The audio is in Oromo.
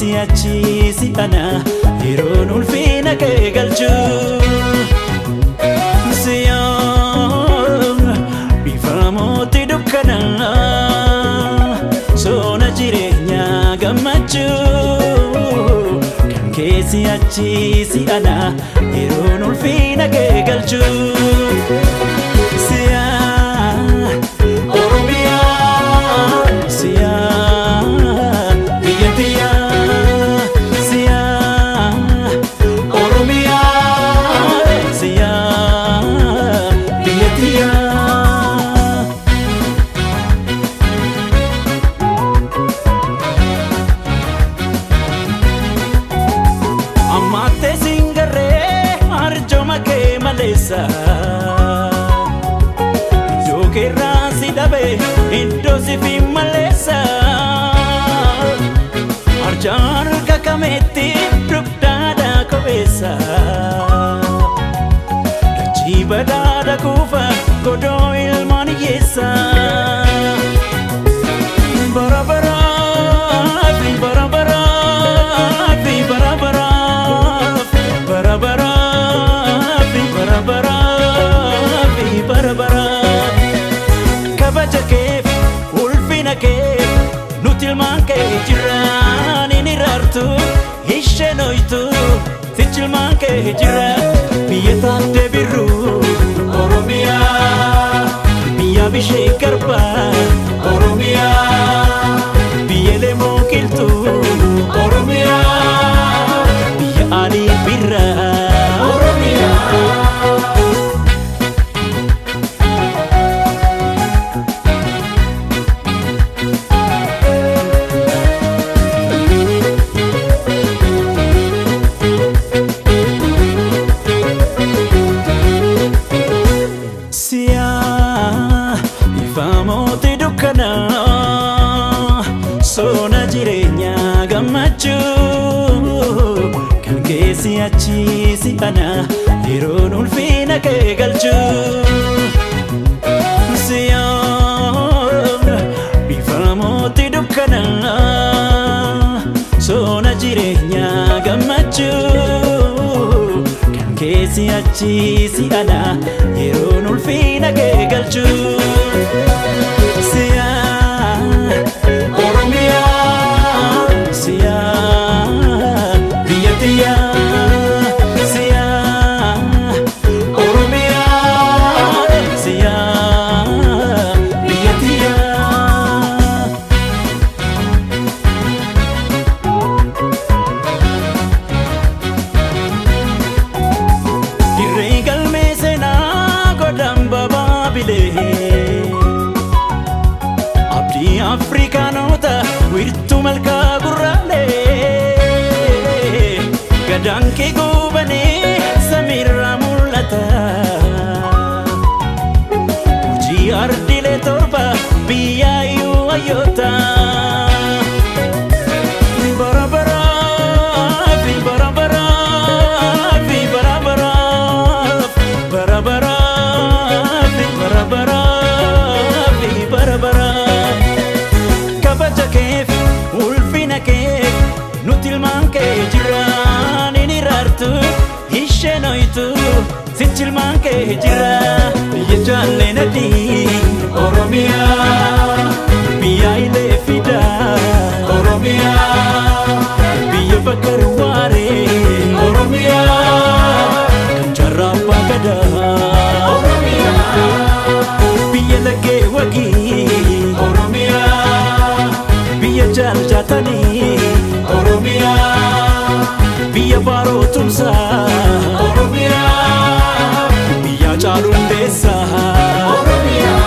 keessi achi si ana yeroon ulfina kee galchu. Siyaa bifa mootii dukkana sona jireenyaa gammachuu. Kan keessi achi si ana yeroon ulfina kee galchu. Siyaa Oromiyaa, siyaa biyya tiyyaa, siyaa Oromiyaa, siyaa biyya tiyyaa. Ammattee singarree arjooma kee maleessa. Iddoo keerraa si dhabe iddoo si fi maleessa. Arjaan harka kameetti dugdaadhaa kopheessa. Dachii badhaadha kuufa godoo ilmaan hiyyeessa. Bara baraaf, bara baraaf, bara baraaf, bara baraaf, bara baraaf, bara baraaf. Kabaja keef, ulfina keef, nuti ilmaan kee jiraan hin iraartu, isheen hoytu, sichi ilmaan kee jira. Biyya taaddee birruu, Oromiyaa, biyya bishee garbaa, Oromiyaa, biyya lemoo qilxuu, Oromiyaa, biyya alii birraa, Oromiyaa. Siyaa ifa mootii dukkana sona jireenyaa gammachuu. Kan keessi achi si ana yeroon ulfina kee galchu. Siyaa bifa mootii dukkana sona jireenyaa gammachuu. Kan keessi achi si ana yeroon ulfina kee galchu. Siyaa Oromiyaa, siyaa biyya tiyyaa, siyaa Oromiyaa, siyaa biyya tiyyaa. Dirree galmee seenaa godhan babaabilee. Abdii Afrikaanota wiirtuu malkaa gurraalee. Gadaan kee goobanii samiirraa mul'ata. Hojii ardiilee torba biyyaayyuu hayyoota. Bara baraaf, bara baraaf, bara baraaf, bara baraaf, bara baraaf, bara baraaf. Kabaja keef, ulfina keef, nuti ilmaan kee jiraan hin iraartu, isheen hoytu, sichi ilmaan kee jira. Biyya jaalleen adii, Oromiyaa, biyya ilee fidaa, Oromiyaa, biyya bakar waaree, Oromiyaa, kan jaarraa abbaa gadaa, Oromiyaa, biyya laggee wagii, Oromiyaa, biyya jaaljaatanii, Oromiyaa, biyya baaroo tumsaa, Oromiyaa, biyya caaluundeessaa, Oromiyaa.